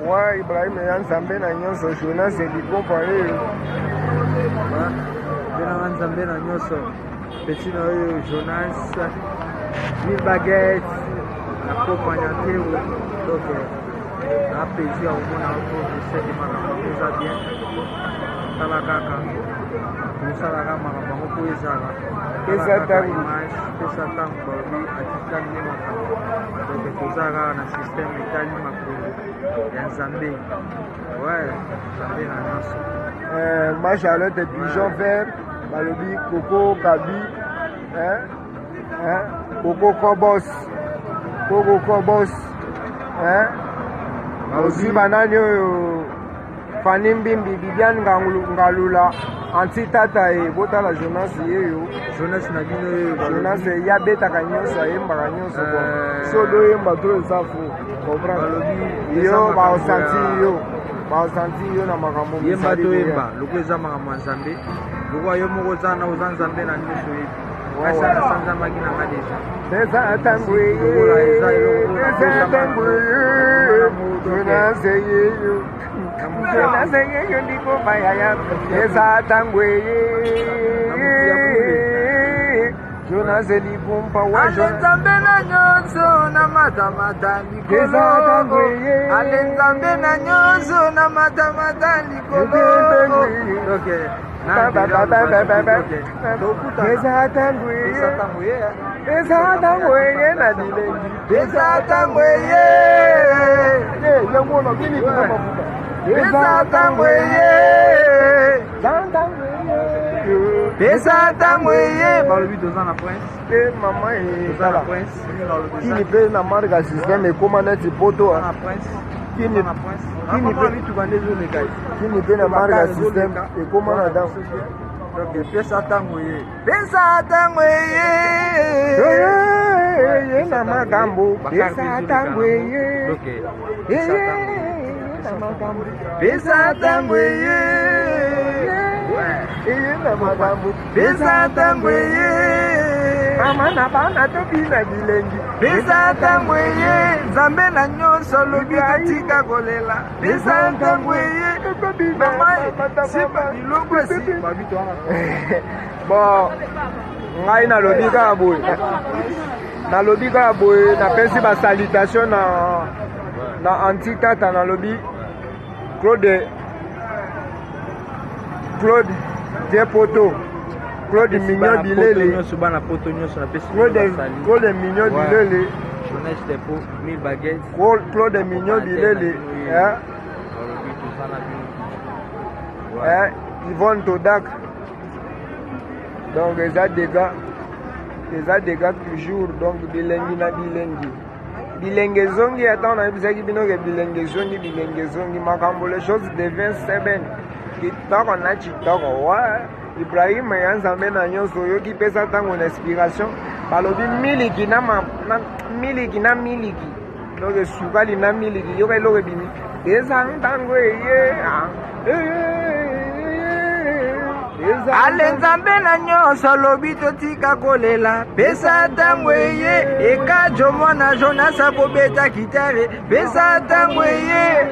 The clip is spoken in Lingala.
Wa Ibrahim ya Nzambe na nyonso, Jonas Likompa oyo. Benanga Nzambe na nyonso, petit na oyo Jonas Mille Baguette na Copa Nyantero. Donc na plaisir ya komona yango, je sais que makambo yango eza bien. Tala kaka tosalaka makambo yango mpo ezala Pesa ntango. Image, pesa ntango, balobi atika nde makambo. Donc toza kaka na système etali makolo ya Nzambe, ouais, Nzambe na nyonso. Ma Charlotte Pigeon Vert balobi Koko Kabi, hein? Hein? Koko Kobos, Koko Kobos, hein? Ozwi banani oyo? Fani Mbimbi, Bibiane Ngalula, anti tata ye. Botala Jonas yeyo. Jonas na bino oyo. Jonas ye abetaka nyonso, ayembaka nyonso. Bon, so odoyemba to eza fo comprendre. Balobi yo baosanti yo, baosanti yo na makambo. Yemba. Misali. Toyemba loko eza makambo ya Nzambe, lokola yo moko oza na oza Nzambe na nyonso, oyebi kasi nasanzamaki na nga déjà. Pesa ntango Lokola eye, eza eloko pesa ntango eye, Jonas yeyo, Jonas yeyo, ndikoma yaya, pesa ntango eye, Jonas Likumpa wa Ale Jonas. Nzambe na nyonso na matamata likolo. Eza ntango eye. Ale Nzambe na nyonso na matamata likolo. Donc Pesa ntango eye, pesa ntango ye. Pesa ntango eye na bilengi. Pesa ntango eye. Yango na bini kuna mafuta. Pesa ntango eye. Ntango eye. Pesa ntango eye, balobi toza na prince. Te mama. Toza na Etala prince. Kini mpe na marque système ekóma neti poto. Toza na prince. Kini na prince. Kini mituka nde ezoleka. Kini mpe na marque système ekóma na danse. Donc pesa ntango ye, pesa ntango eye. Ye na makambo, pesa ntango eye, eye na makambo. Pesa ntango eye. Eye na makambo. Pesa ntango eye. Mama na bana tobina bilengi. Pesa ntango eye, Nzambe na nyonso alobi totika kolela. Pesa ntango eye, mama simba biloko esi. Bon, ngai nalobi kaka boye, nalobi kaka boye, napesi basalutation na anti tata, nalobi Claude, Claude Diepoto, Claude Mignon Bilele. Nyonso bana poto nyonso napesi. Claude, Claude Mignon Bilele. Jonas Depo Mille Baguette. Claude Mignon Bilele, hein? Balobi toza na bino. Hein? Yvonne Todak. Donc eza dégâts, eza dégâts toujours. Donc bilengi na bilengi, bilenge ezongi. Ata nayebisaki bino ke bilenge ezongi, bilenge ezongi, makambo, les choses devient seben kitoko na kitoko. Wa Ibrahim ya Nzambe na nyonso, oyoki pesa ntango na inspiration, balobi miliki na miliki na miliki, donc esukali na miliki, yoka eloko ebimi, eza ntango eye ah, eza. Ale Nzambe na nyonso alobi totika kolela, pesa ntango eye, ekajo mwana Jonas akobeta guitare, pesa ntango eye.